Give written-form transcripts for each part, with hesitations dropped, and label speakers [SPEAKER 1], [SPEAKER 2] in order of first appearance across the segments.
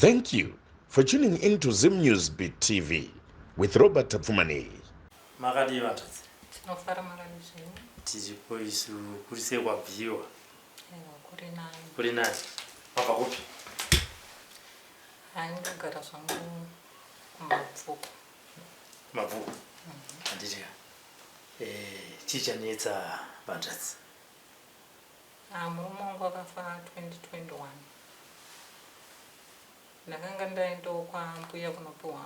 [SPEAKER 1] Thank you for tuning in to Zim News Beat TV with Robert Tapfumaneyi.
[SPEAKER 2] Makadii vatadzi?
[SPEAKER 3] Tinofara makadii zvenyu?
[SPEAKER 2] Tiripo isu kuri sei kwabviwa?
[SPEAKER 3] Aiwa kuri nani.
[SPEAKER 2] Kuri nani. Mabva kupi?
[SPEAKER 3] Hai ndogara zvangu kuMabvuku.
[SPEAKER 2] Mabvuku. Handiti ka. Eh, chii chanetsa vatadzi?
[SPEAKER 3] Ah, murume wangu akafa 2021. Ndakanga ndaendawo kwambuya kunopiwa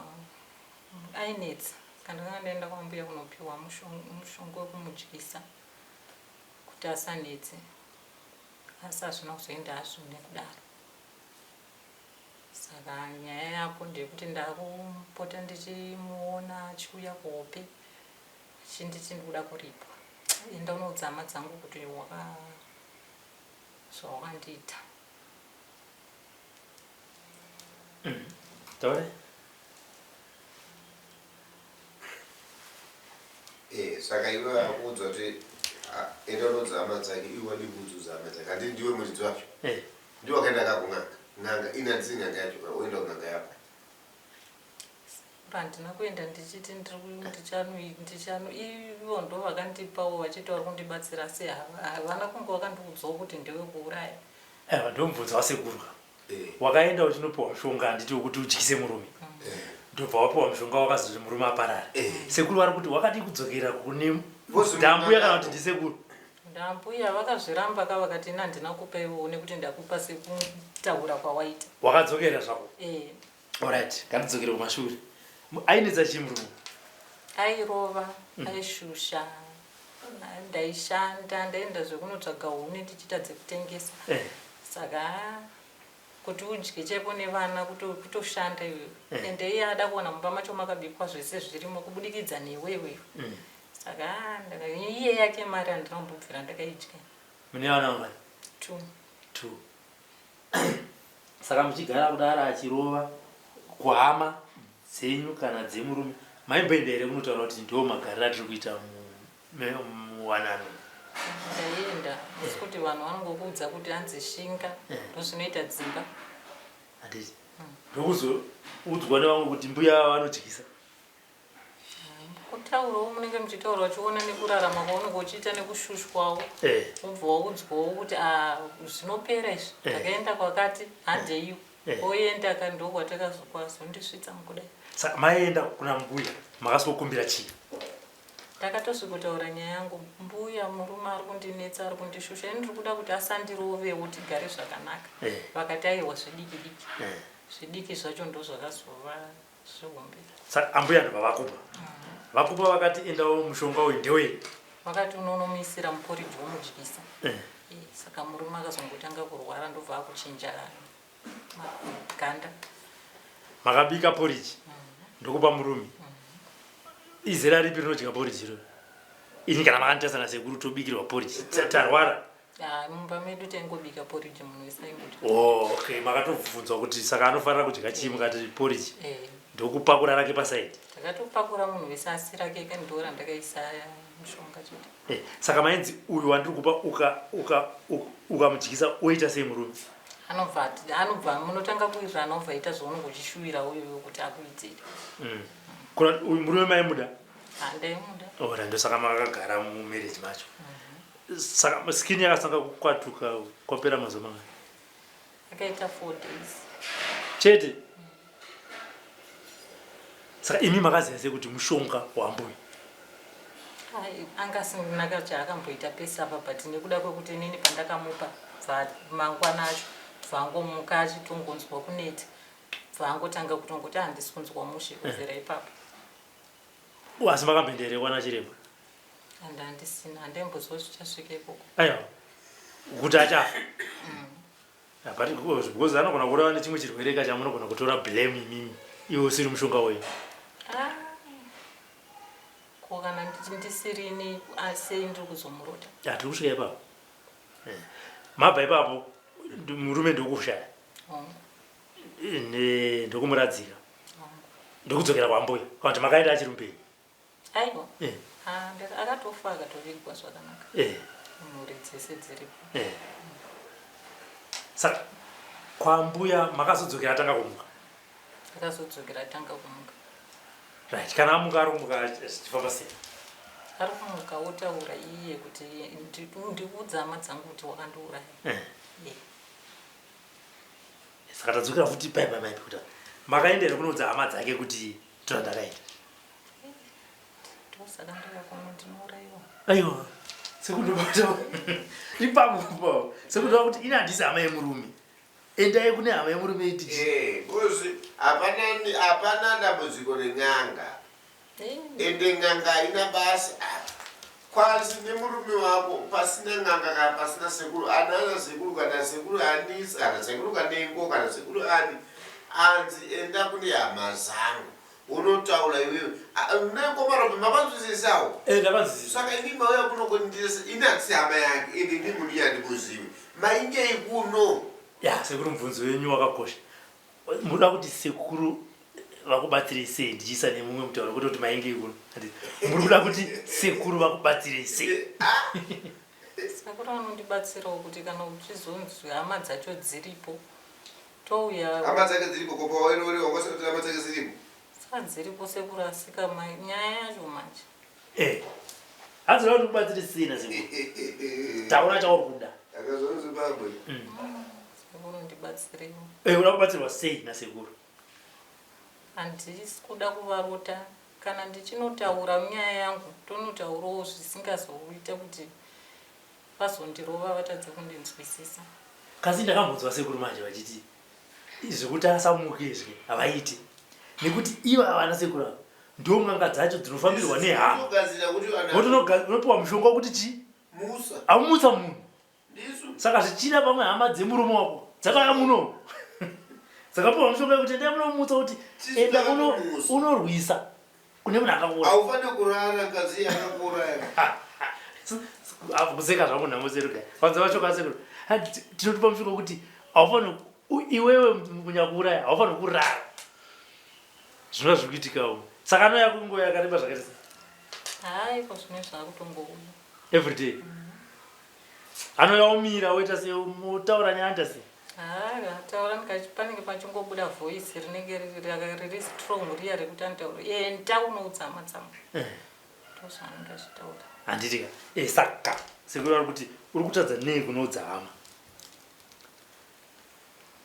[SPEAKER 3] ainetsa saka ndakanga ndaenda kwambuya kunopiwa mushonga wekumudyisa kuti asanetse asi hazvina kuzoenda hazvo nekudaro. Saka nyaya yako ndeyekuti ndakupota ndichimuona achiuya kuhope achinditi ndikuda kuripwa. Enda unoudza hama dzangu kuti waka zvawakandiita.
[SPEAKER 2] Taure.
[SPEAKER 4] Eh, saka iwe akuudza kuti ah, enda unoudza hama dzake iwe wadii kuudza hama dzake handiti ndiwe muridzi wacho
[SPEAKER 2] Eh.
[SPEAKER 4] ndiwe wakaenda ka kun'anga n'anga ini handisi n'anga yacho ka oenda kun'anga yako
[SPEAKER 3] Handina kuenda ndichiti ndichano ivo ndo vakandipawo vachiti vari kundibatsira asi havana kunge vakandiudzawo kuti ndewe kuuraya.
[SPEAKER 2] Aiwa ndomubvunza wasekuru ka.
[SPEAKER 4] Eh.
[SPEAKER 2] Wakaenda uchinopiwa mushonga handiti wekuti udyise murume.
[SPEAKER 4] Eh.
[SPEAKER 2] Ndobva wapiwa mushonga wakazoti murume aparare.
[SPEAKER 4] Eh.
[SPEAKER 2] Sekuru vari kuti wakadii kudzokera kune
[SPEAKER 4] Vozi
[SPEAKER 2] ndambuya kana
[SPEAKER 4] munhu
[SPEAKER 2] kuti ndisekuru.
[SPEAKER 3] Ndambuya vakazviramba ka vakati ini handina kupa iwewo nekuti ndakupa sekutaura kwawaita.
[SPEAKER 2] Wakadzokera zvako.
[SPEAKER 3] Eh.
[SPEAKER 2] Alright, ngatidzokere kumashure. Ainetsa chii murume?
[SPEAKER 3] Airova, aishusha, ndaishanda, ndaenda zvekunotsvaga huni tichiita dzekutengesa.
[SPEAKER 2] Eh.
[SPEAKER 3] Saka kuti udye chaipo nevana kutoshanda iwewe.
[SPEAKER 2] Eh.
[SPEAKER 3] Ende iye ada kuwana mumba macho makabikwa zvese zvirimo kubudikidza newewe. Saka iye yake mari handina kumbobvira ndakaidya.
[SPEAKER 2] Mune vana vangani?
[SPEAKER 3] 2.
[SPEAKER 2] 2. Saka muchigara kudaro achirova kuhama dzenyu kana dzemurume maimboenda here kunotaura kuti ndo magariro atiri kuita muwanano?
[SPEAKER 3] Ndaienda asi kuti vanhu vanongokuudza kuti hanzi shinga ndozvinoita dzimba.
[SPEAKER 2] Handiti ndokuzoudzwa nevamwe kuti mbuya vanodyisa.
[SPEAKER 3] Kutaurawo munenge muchitaura uchiona nekurarama kwaunenge uchiita nekushushwawo
[SPEAKER 2] Eh.
[SPEAKER 3] wobva waudzwawo kuti ah, zvinopera izvi
[SPEAKER 2] Eh.
[SPEAKER 3] ndakaenda kwakati handeiwo
[SPEAKER 2] Eh.
[SPEAKER 3] oenda ka ndokwatakazondisvitsa mukudai
[SPEAKER 2] Saka maienda kuna mbuya makasikokumbira chii?
[SPEAKER 3] Ndakatosvikotaura nyaya yangu mbuya murume ari kundinetsa ari kundishusha ini ndiri kuda kuti asandirovewo tigare zvakanaka
[SPEAKER 2] Eh.
[SPEAKER 3] vakati aiwa zvidiki diki
[SPEAKER 2] Eh.
[SPEAKER 3] zvidiki zvacho ndozvakazova Zvihombe.
[SPEAKER 2] Saka ambuya ndobva vakupa. Vakupa vakati endawo mushonga uyu ndewei?
[SPEAKER 3] Vakati unonomuisira muporiji womudyisa.
[SPEAKER 2] Eh.
[SPEAKER 3] Eh, saka murume akazongotanga kurwara ndobva akuchinja ganda.
[SPEAKER 2] Makabika poriji ndokupa murume. Izera ripi rinodya poriji iro? Ini kana makanditarisa nasekuru tobikirwa poriji tarwara.
[SPEAKER 3] Ah, mumba medu taingobika porridge munhu wese aingodya.
[SPEAKER 2] Oh, okay makatobvunzwa kuti saka anofanira kudya chii mukati porridge
[SPEAKER 3] Eh,
[SPEAKER 2] ndokupakura rake pasaidi
[SPEAKER 3] takatopakura munhu wese asi rake ka ndo randakaisa mushonga chete.
[SPEAKER 2] Eh, saka mainzi uyu wandiri kupa uka uka ukamudyisa oita sei murume
[SPEAKER 3] Anobva ati anobva munotanga kuwirirana obva aita zvaunenge uchishuwira uyoyo kuti akuitire.
[SPEAKER 2] Kuna uyu murume maimuda
[SPEAKER 3] Ah, ndaimuda.
[SPEAKER 2] ora ndosaka makagara mumarriage macho Saka skin yakasanga kukwatuka kwapera mazuva mangani?
[SPEAKER 3] Akaita 4 days.
[SPEAKER 2] Chete. Saka imi makaziva sei kuti mushonga wambuya?
[SPEAKER 3] Anga asina chaakamboita pese apa but nekuda kwekuti inini pandakamupa mangwana acho bvangomuka achitongonzwa kuneta bvangotanga kutongoti handisi kunzwa mushe kubvira ipapo.
[SPEAKER 2] Asi makamboenda here kwana chiremba?
[SPEAKER 3] And handisina, handaimbozwa zvichasvika ikoko.
[SPEAKER 2] Aiwa. Kuti achafa. Ah, but because anogona kureva nechimwe chirwere ka chamunogona kutora blame imimi iwe usiri mushonga wenyu.
[SPEAKER 3] Ah. Ko kana ndisiri ini ah, sei ndiri kuzomurota?
[SPEAKER 2] Ah, tiri kusvika ipapo. Eh. Mabva ipapo murume ndokushaya.
[SPEAKER 3] Hongu.
[SPEAKER 2] Eh, ndokumuradzika.
[SPEAKER 3] Hongu.
[SPEAKER 2] Ndokudzokera kwambuya. Kana kuti makaenda achiri mupenyu.
[SPEAKER 3] Aiwa.
[SPEAKER 2] Eh.
[SPEAKER 3] Ah, akatofa akatovigwa zvakanaka.
[SPEAKER 2] Eh.
[SPEAKER 3] Mhuri dzese dziripo.
[SPEAKER 2] Eh. Saka kwambuya makazodzokera atanga kumuka.
[SPEAKER 3] Akazodzokera atanga kumuka.
[SPEAKER 2] Right, kana amuka ari kumuka achifamba sei?
[SPEAKER 3] Ari kumuka otaura iye kuti ndikuudza hama dzangu kuti wakandiuraya. Eh.
[SPEAKER 2] Eh. Saka tadzokera futi pai pai pai kuti makaenda here kunoudza hama dzake kuti tira ndakaita?
[SPEAKER 3] Ndosaka ndauya kuno ndinouraiwa.
[SPEAKER 2] Aiwa. Sekundobata ipapo. Sekundova kuti ini handisi hama yemurume. Endai kune hama yemurume iti.
[SPEAKER 4] Eh, because hapana hapana dambudziko ren'anga.
[SPEAKER 3] Eh.
[SPEAKER 4] Ende n'anga haina basa apa. Kwasi nemurume wako pasina n'anga kana pasina sekuru anana sekuru kana sekuru anisi kana sekuru kanengo kana sekuru ani anzi enda kune hama zangu unotaura iwewe nekomarope makanzwisisawo
[SPEAKER 2] eh, ndakanzwisisa
[SPEAKER 4] saka ini mauya kuno kundisa ini handisi hama yake ende ndi munhu iye handimuzivi maingei kuno
[SPEAKER 2] ya sekuru mubvunzo wenyu wakakosha munoda kuti sekuru vakubatsirei sei ndichiisa nemumwe mutauro kwete kuti maingei kuno muri kuda kuti sekuru vakubatsirei sei
[SPEAKER 4] ah!
[SPEAKER 3] Sekuru vanondibatsirawo kuti kana uchizonzwi hama dzacho dziripo touya
[SPEAKER 4] hama dzake dziripo ko pawairori wanga usati hama dzake dziripo
[SPEAKER 3] saka dziripo sekuru asika nyaya yacho manje
[SPEAKER 2] eh hanzi kuti kubatsire sei nasekuru taura chauri kuda
[SPEAKER 4] akazona zimbabwe
[SPEAKER 2] mm.
[SPEAKER 3] Sekuru ndibatsireiwo.
[SPEAKER 2] Eh, uda kubatsirwa sei nasekuru?
[SPEAKER 3] Handisi kuda kuvarota kana ndichinotaura nyaya yangu tonotaurawo zvisingazoita kuti vazondirova vatadze kundinzwisisa.
[SPEAKER 2] Kasi ndakambonzwa sekuru manje vachiti zvekuti asamuke izvi havaiti nekuti ivo avana sekuru ava ndo n'anga dzacho dzinofambirwa nehama votonopiwa mushonga wekuti chii amutsa munhu saka zvichida pamwe hama dzemurume wako dzakauya muno dzakapiwa mushonga yekuti endai munomutsa kuti enda unorwisa kune munhu akakuuraya
[SPEAKER 4] haufanire kurara mukadzi iye akakuuraya
[SPEAKER 2] kuseka zvangu nhamo seruga vanza vacho kasekuru tinotipa mushonga wekuti haufanire iwewe munyakuuraya haufanire kurara zvinova zviri kuitikawo saka anouya kunguva yakareba zvakaita sei
[SPEAKER 3] haa iko zvine zvakutongouya
[SPEAKER 2] everyday mm. Anouya omira oita se otaura nyaya anoita sei?
[SPEAKER 3] Haa taura panenge pachingobuda voice rinenge riri strong riya rekuti anotaura enda unoudza hama dzangu. Eh. Ndozvaanenge achitaura.
[SPEAKER 2] Handiti ka. Eh saka sekuru vari kuti uri kutadza nei kunoudza hama?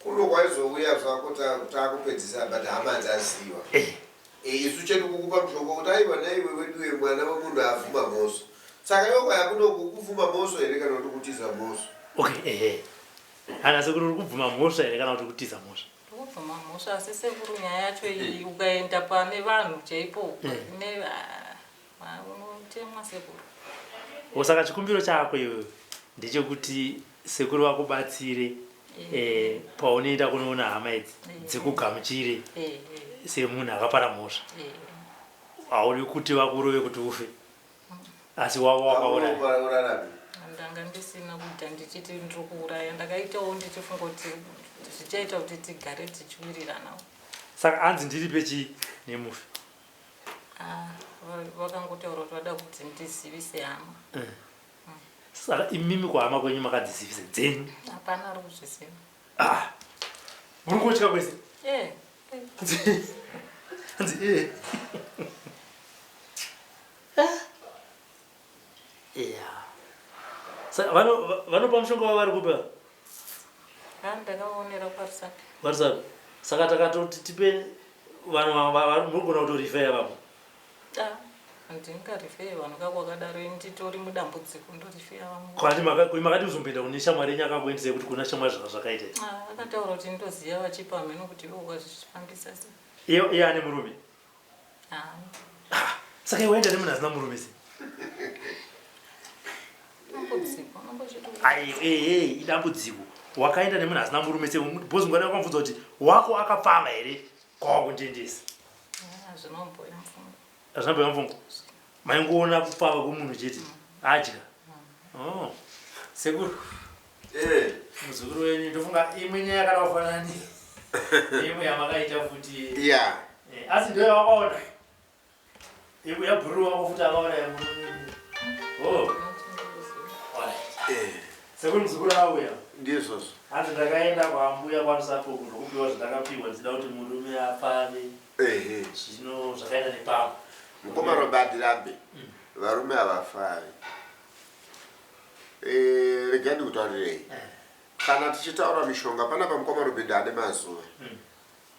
[SPEAKER 4] Kuno kwaizouya zvako takupedzisa but hama dzaziva.
[SPEAKER 2] Eh.
[SPEAKER 4] Eh, isu chedu kukupa mushonga kuti aiwa naiwe weduwe mwana wemunhu abvuma mhosva. Saka iwe kwaya kuno kukubvuma mhosva here kana kuti kutiza mhosva?
[SPEAKER 2] Okay, ehe. Ana sekuru uri kubvuma mhosva here kana kuti kutiza mhosva?
[SPEAKER 3] Ndikubvuma mhosva asi sekuru nyaya yacho iyi ukaenda pane vanhu chaipo eh. ne ah, unotemwa sekuru.
[SPEAKER 2] Saka chikumbiro chako iwewe ndechekuti sekuru vakubatsire eh. eh, paunoenda kunoona hama idzi eh. dzikugamuchire eh, semunhu akapara mhosva. Haudi kuti vakurove kuti ufe. Asi wavo wakauraya.
[SPEAKER 3] Ndanga ndisina kuita ndichiti ndiri kuuraya ndakaitawo ndichifunga kuti zvichaita kuti tigare tichiwiriranawo.
[SPEAKER 2] Saka hanzi ndiripe chii nemufi?
[SPEAKER 3] Ah, vakangotaura kuti vada kuti ndizivise hama.
[SPEAKER 2] Eh. Saka imimi kuhama kwenyu makadzizivisa dzenyu?
[SPEAKER 3] Hapana ari kuzviziva.
[SPEAKER 2] Ah. Muri kutya kwese?
[SPEAKER 3] Eh.
[SPEAKER 2] Hanzi eh. Ah. Yeah. Saka vano vanopa mushonga wavari kupa?
[SPEAKER 3] Ah, ndakaonera kwaRusape.
[SPEAKER 2] KwaRusape. Saka takatoti tipe vanhu munogona kutorifeya vapo.
[SPEAKER 3] Ah, handingarifeye vanhu ka kwakadaro ini nditori mudambudziko ndorifeya vamwe.
[SPEAKER 2] Kwati makati kuzomboenda kune shamwari yenyu akakuendesai kuti kuna shamwari zvakazvakaita.
[SPEAKER 3] Ah, akataura kuti ndoziva vachipa hameno kuti iwe ukazvifambisa sei.
[SPEAKER 2] Iye ane murume?
[SPEAKER 3] Ah.
[SPEAKER 2] Ah, saka iwe waenda nemunhu asina murume sei?
[SPEAKER 3] Dambudziko, unongochiti
[SPEAKER 2] Ai, eh, eh, idambudziko. Wakaenda nemunhu asina murume sei? Because ungada wakamubvunza kuti wako akapfava here kwawakundiendesa?
[SPEAKER 3] Ah, zvinomboya mupfungwa.
[SPEAKER 2] Hazvinomboya mupfungwa. Maingoona kupfava kwemunhu chete. Adya. Oh. Sekuru.
[SPEAKER 4] Eh.
[SPEAKER 2] Muzukuru wenyu ndofunga imwe nyaya yakada kufanana neimwe yamakaita futi.
[SPEAKER 4] Yeah.
[SPEAKER 2] Eh, asi ndiyo yawakaona. Imwe yabhururu wako futi akaona yemurume. Oh. Alright.
[SPEAKER 4] Eh.
[SPEAKER 2] Sekuru muzukuru auya.
[SPEAKER 4] Ndizvozvo.
[SPEAKER 2] Hanzi ndakaenda kwaambuya kwaRusapo ndokupiwa zvandakapiwa ndichida kuti murume apfave.
[SPEAKER 4] Ehe.
[SPEAKER 2] Zvino zvakaenda nepamwe.
[SPEAKER 4] Mukoma Robert Rambe, varume havafavi. Eh, regai ndikutaurirei. Kana tichitaura mishonga panapa mukoma Robert ane mazuva.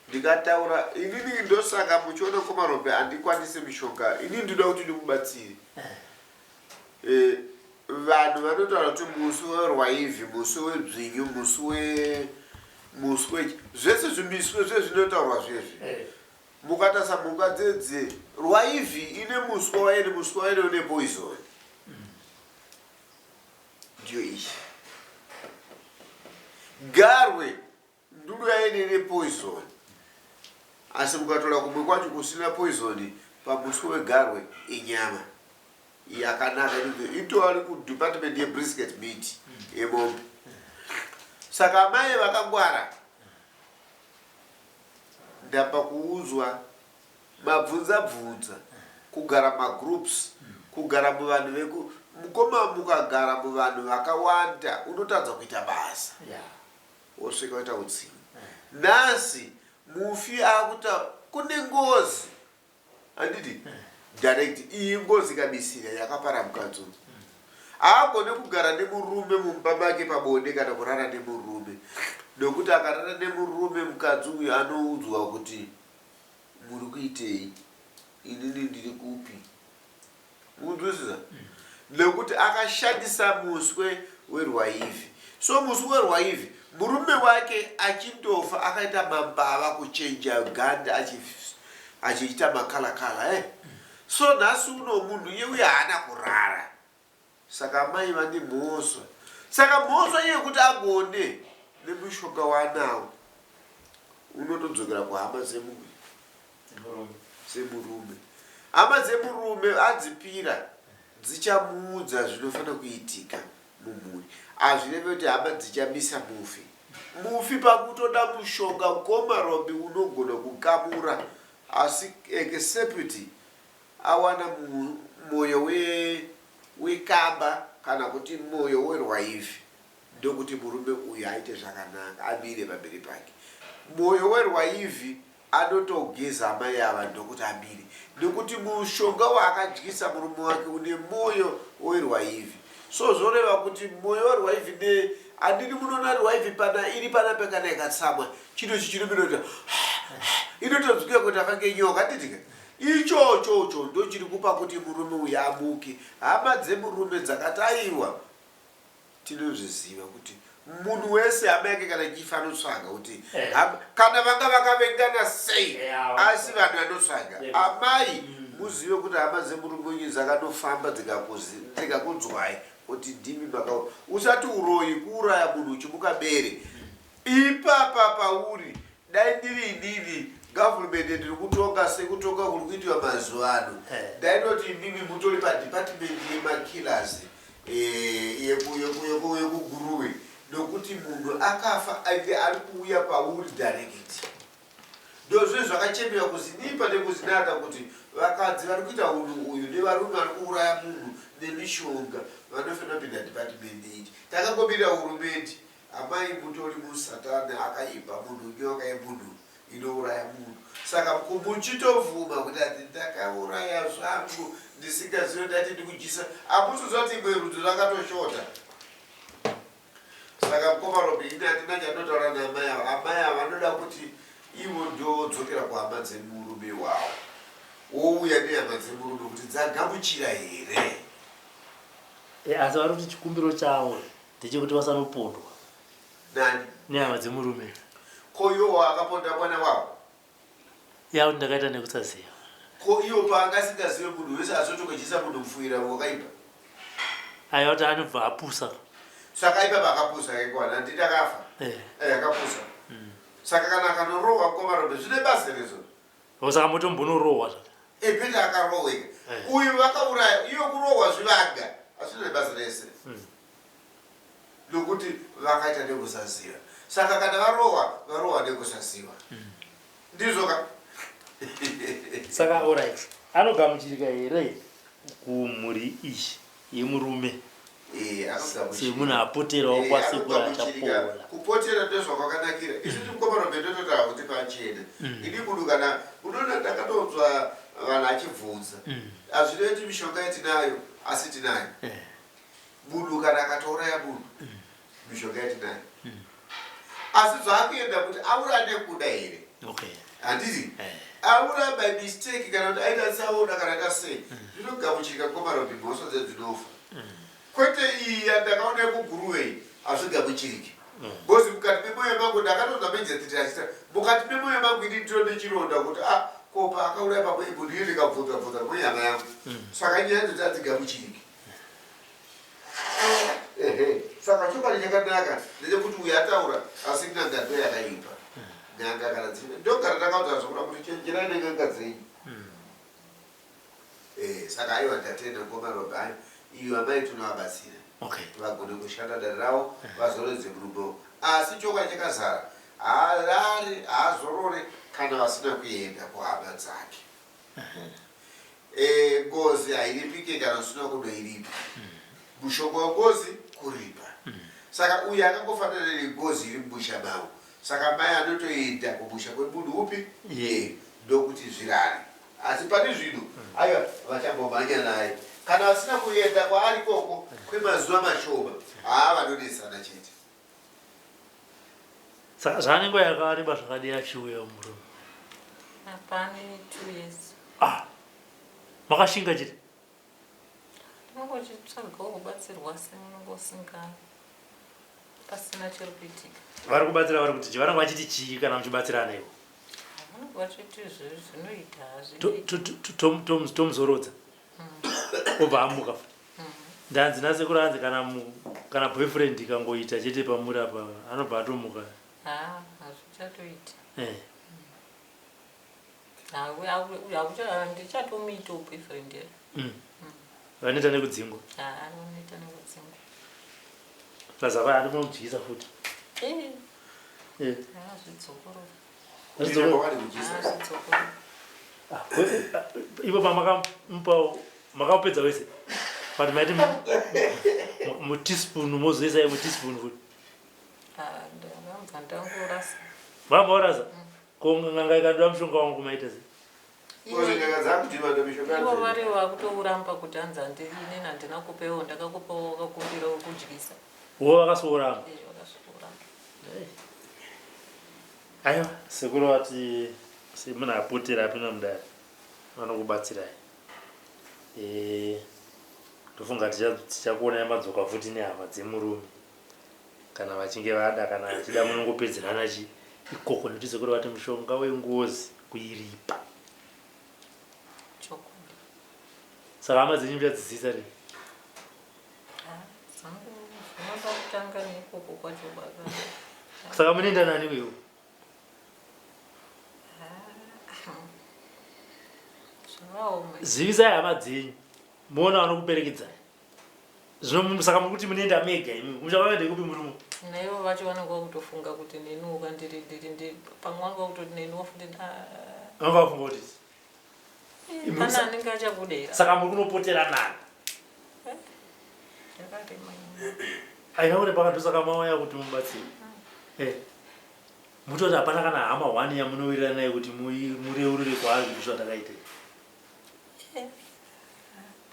[SPEAKER 4] Ndikataura inini ndosaka muchiona mukoma Robert handikwanise mishonga. Inini ndinoda kuti ndimubatsire. Eh, vanhu vanotaura kuti musi werwaivhi, musi wedzvinyu, musi we musi we zvese zvimiswe zvezvinotaurwa zvezvi. Mukatarisa mhuka dzedze rwaivhi ine muswe wayo nemuswe wayo une poison. Ndiyo iyi. Garwe nduru yayo ine poison. Asi mukatora kumwe kwacho kusina poison pamuswe wegarwe inyama yakanaka itori kudepartment yebrisket meat yemombe. Saka amai vakangwara Ndabva kuudzwa mabvunza bvunza kugara magroups kugara muvanhu veku mukoma mukagara muvanhu vakawanda unotadza kuita basa wosvika woita utsinye nhasi mufi akuta kune ngozi Handiti? Direct iyi ngozi kabisira yakapara mukadzi uyu. Haagone kugara nemurume mumba make pabonde kana kurara nemurume. Nokuti akarara nemurume mukadzi uyu anoudzwa kuti muri kuitei? Inini ndiri kupi? Mukunzwisisa? Nekuti akashandisa muswe werwaivhi. So muswe werwaivhi murume wake achindofa akaita mambava kuchenja ganda achiita makalakala eh. So nhasi uno munhu iye uye haana kurara. Saka amai vane mhosva. Saka mhosva iye kuti agone nemushonga waanawo unotodzokera kuhama dzemurume. Dzemurume. Hama dzemurume adzipira dzichamuudza zvinofanira kuitika mumhuri. Hazvirevi kuti hama dzichamisa mufi. Mufi pakutoda mushonga mukoma Robi unogona kukamura asi except awana moyo wekamba kana kuti moyo werwaivhi ndokuti murume uyu aite zvakanaka amire pamberi pake. Moyo werwaivhi Anotogeza amai ava ndokuti amire nekuti mushonga waakadyisa murume wake une moyo werwaivhi so zvoreva kuti moyo werwaivhi ne andini munoona rwaivhi pana iri pana kana ikatsamwa chino ichi chinomira kuti inotonzwika kuti akange nyoka handitika ichochocho ndochiri kupa kuti murume uyu amuke hama dzemurume dzakati aiwa Tinozviziva kuti munhu wese hama yake kana ichifa anotsvaga kuti eh. kana vanga vakavengana sei asi vanhu vanotsvaga amai mm. muzive kuti hama dzemurume wenyu dzakanofamba dzikakunzwai kuti ndimi maka usati uroyi kuuraya munhu uchimuka bere ipapa pauri Dai ndiri inini government ndiri kutonga sekutonga kuri kuitiwa mazuva ano eh. ndaitoti imimi mutori padepartment yemakillers eh, yekuguruwe nokuti munhu akafa ende ari kuuya pauri direct ndozve zvakachemewa kuzinipa nekuzinata kuti vakadzi vari kuita unhu uyu nevarume vari kuuraya munhu nemishonga vanofanira kupinda department iyi takangobira hurumende Amai mutori musatani akaipa munhu nyoka yemunhu inouraya munhu saka muchitovhuma kuti ati ndakauraya zvangu ndisingazive ndati ndikudyisa hamusi zvati imwe rudzi rakatoshota saka mukoma robi ini handina chandinotaura naamai ava amai ava vanoda kuti ivo ndovodzokera kuhama dzemurume wavo wouya nehama dzemurume kuti dzagamuchira here
[SPEAKER 2] e, asi vari kuti chikumbiro chavo ndechekuti vasanopondwa.
[SPEAKER 4] Nani?
[SPEAKER 2] Nehama dzemurume.
[SPEAKER 4] Ko iwo akaponda mwana wavo?
[SPEAKER 2] Ya kuti ndakaita nekusaziva.
[SPEAKER 4] Ko iwo paanga asingazive munhu wese azotokochesa munhu mufuyira wakaipa?
[SPEAKER 2] Aiwa kuti anobva apusa.
[SPEAKER 4] Saka ipapa akapusa kekwana handiti akafa? Eh. Eh akapusa. Mm. Saka kana akanorohwa komarobe zvine basa rezo.
[SPEAKER 2] Saka motombonorohwa zvaka.
[SPEAKER 4] Eh Peter akarohweka. Eh. Uyu vakauraya iyo kurohwa zvivaga asina nebasa rese. Mm. Nokuti vakaita nekusaziva. Saka kana varohwa varohwa nekusaziva. Mm. Ndizvo ka.
[SPEAKER 2] Saka alright. Anogamuchirika here kumhuri iyi yemurume?
[SPEAKER 4] Eh, anogamuchirika.
[SPEAKER 2] Semunhu apoterawo
[SPEAKER 4] Eh,
[SPEAKER 2] kwasekuru
[SPEAKER 4] anogamuchirika.
[SPEAKER 2] achapora.
[SPEAKER 4] Kupotera ndozvakwakanakira. Isu mukoma Robert tototaura kuti pachena. Ini munhu kana unoona ndakatonzwa vanhu achibvunza. Hazvirevi kuti mishonga yatinayo asi tinayo. Munhu kana akatouraya munhu mishonga yatinayo. Asi zvaakuenda kuti auraya nekuda here?
[SPEAKER 2] Okay.
[SPEAKER 4] Handiti? Auraya by mistake kana kuti aita tsaona kana aita sei. Zvinogamuchirika mukoma Robert, mhosva dzedzinofa. Kwete iyi yandakaona yekuGuruve iyi hazvigamuchiriki. Because mukati memoyo mangu ndakatonzwa Majestry achita mukati memoyo mangu ini ndiro nechironda kuti ah ko paakauraya pamwe munhu iye ndikabvunza bvunza mwenyama yangu. Saka nyaya idzodzo hadzigamuchiriki. Ehe. Saka chokwadi chakanaka ndechekuti uyu ataura asi n'anga ndo yakaipa. N'anga kana dzine ndogara ndakaudza zvokura kuti chenjerai nen'anga dzenyu. Eh, saka aiwa ndatenda mukoma Rob ayo iyo amai tinovabatsira
[SPEAKER 2] Okay.
[SPEAKER 4] vagone kushanda dare ravo vazorodze murume asi chokwadi chakazara haarari haazorore kana vasina kuenda kuhama dzake. Eh, ngozi hairipike kana usina kunoiripa. Mushonga wengozi kuripa. Saka uyu akangofanana nengozi iri mumusha mavo. Saka mai anotoenda kumusha kwemunhu upi iye ndokuti zvirare. Asi pane zvino aiwa vachambomhanya naye. Kana vasina kuenda kwaari ikoko kwemazuva mashoma haa vanonetsana chete.
[SPEAKER 2] Saka zvaane nguva yakareba zvakadii achiuya murume?
[SPEAKER 3] Hapane 2 years.
[SPEAKER 2] Ah, makashinga chete?
[SPEAKER 3] Unongochitsvagawo kubatsirwa asi unonge usinga pasina chiri kuitika.
[SPEAKER 2] Vari kubatsira vari kuti chii? Vanenge vachiti chii kana muchibatsirana ivo?
[SPEAKER 3] Vanenge vachiti zvinoita hazviiti.
[SPEAKER 2] Tomuzorodza. Obva amuka futi. Ndanzi nasekuru anzi kana kana boyfriend ikangoita chete pamuri apa anobva atomuka.
[SPEAKER 3] Ha, hazvichatoiti.
[SPEAKER 2] Eh.
[SPEAKER 3] Handichatomuitawo boyfriend here.
[SPEAKER 2] Vanoita nekudzingwa.
[SPEAKER 3] Ha, vanoita nekudzingwa.
[SPEAKER 2] Plus apa anomudyisa futi.
[SPEAKER 3] Eh.
[SPEAKER 2] Eh.
[SPEAKER 3] Hazvidzokorora.
[SPEAKER 4] Hazvidzokorora.
[SPEAKER 2] Ivo pamakamupa makapedza wese. But maiti mu teaspoon mozoisa mu teaspoon futi.
[SPEAKER 3] Ah, ndakabva ndangorasa.
[SPEAKER 2] Vamborasa. Ko n'anga ikadoda mushonga wangu maita sei?
[SPEAKER 3] Ivo vari vakutouramba kuti hanzi handiri inini handina kupewo ndakakupawo wakakumbirawo kudyisa.
[SPEAKER 2] Wo vakasouramba.
[SPEAKER 3] Eh, vakasouramba.
[SPEAKER 2] Aiwa, sekuru vati semunhu apotera apinda mudare vanokubatsirai. Eh, ndofunga tichakuonai madzoka futi nehama dzemurume kana vachinge vada kana vachida munongopedzerana chi ikoko nekuti sekuru vati mushonga wengozi kuiripa.
[SPEAKER 3] Chokwadi.
[SPEAKER 2] Saka hama dzenyu muchadzidzisa rini?
[SPEAKER 3] Dzangu zvinoda kutanga neikoko kwacho baba.
[SPEAKER 2] Saka munoenda nani iwewe?
[SPEAKER 3] Zvakaoma.
[SPEAKER 2] Zivisai hama dzenyu muona vanokuperekedzai. Zvino saka muri kuti munoenda mega imi muchavaenda kupi murume?
[SPEAKER 3] Naivo vacho vanenge vakutofunga kuti neniwo kandiri ndiri ndi pamwe vanenge vakutoti neniwo futi
[SPEAKER 2] Vanenge vakufunga kuti
[SPEAKER 3] pane anenge achakudera.
[SPEAKER 2] Saka muri kunopotera nani?
[SPEAKER 3] Yakarema.
[SPEAKER 2] Aina kuti pakandosaka mauya kuti mubatsire. Eh. Mutoti hapana kana hama one yamunowirirana nayo kuti mureurure kwaari kuti zvandakaita.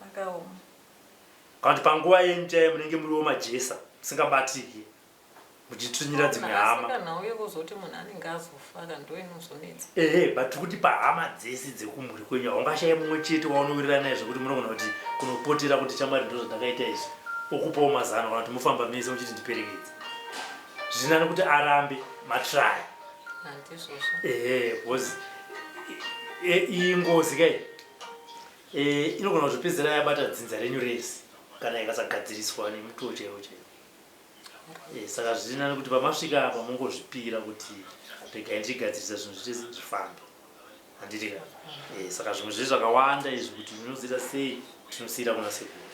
[SPEAKER 3] Pakaoma.
[SPEAKER 2] Kana kuti panguva yenyu chaiyo munenge muriwo majesa musingabatiki muchitsvinyira dzimwe hama.
[SPEAKER 3] Kana uye kuzoti munhu anenge azofa kana ndo inozonetsa.
[SPEAKER 2] Ehe, but kuti pahama dzese dzekumhuri kwenyu haungashaye mumwe chete waunowirirana naye zvekuti munogona kuti kunopotera kuti shamwari ndo zvandakaita izvi. Okupawo mazano kana kuti mufamba mese muchiti ndiperekedze. Zvinani kuti arambe matry.
[SPEAKER 3] Handizvozvo.
[SPEAKER 2] Ehe, because iyi ngozi kai inogona kuzopedzera yabata dzinza renyu rese kana ikasagadziriswa nemutoo chaiwo chaiwo. Saka zviri nani kuti pamasvika apa mungozvipira kuti regai ndichigadzirisa zvinhu zvese zvifambe. Handiti ka? Saka zvimwe zvese zvakawanda izvi kuti munozoita sei tinosiyira kuna sekuru.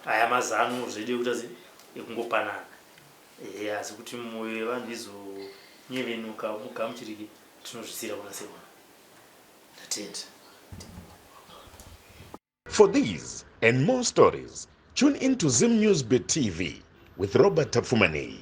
[SPEAKER 2] Aya mazano zvedu ekuita sei ekungopanana. Asi kuti mwoyo yevanhu izonyevenuka mugamuchirike tinozvisiyira kuna sekuru. Ndatenda.
[SPEAKER 1] For these and more stories, Tune in to Zim News Bit TV with Robert Tafumani.